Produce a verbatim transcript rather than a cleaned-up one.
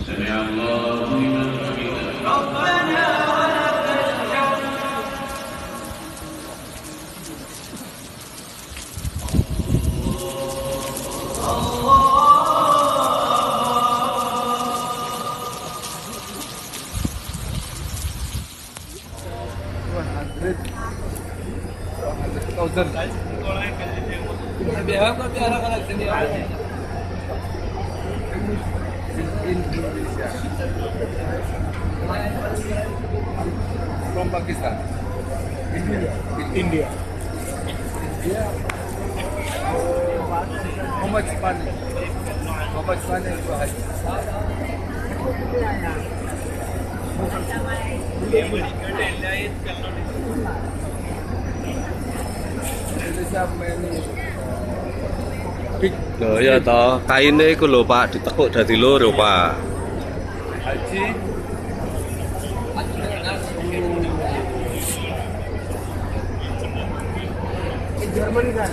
سمع الله لمن حمده. ربنا ولك الحمد. One hundred, one hundred thousand. In Indonesia. From Pakistan. India. India. India. How much money? How much money you have? Indonesia many. Loh, ya toh, kain deh ku lho, Pak, ditekuk dari loro, Pak. Haji. Jerman kan?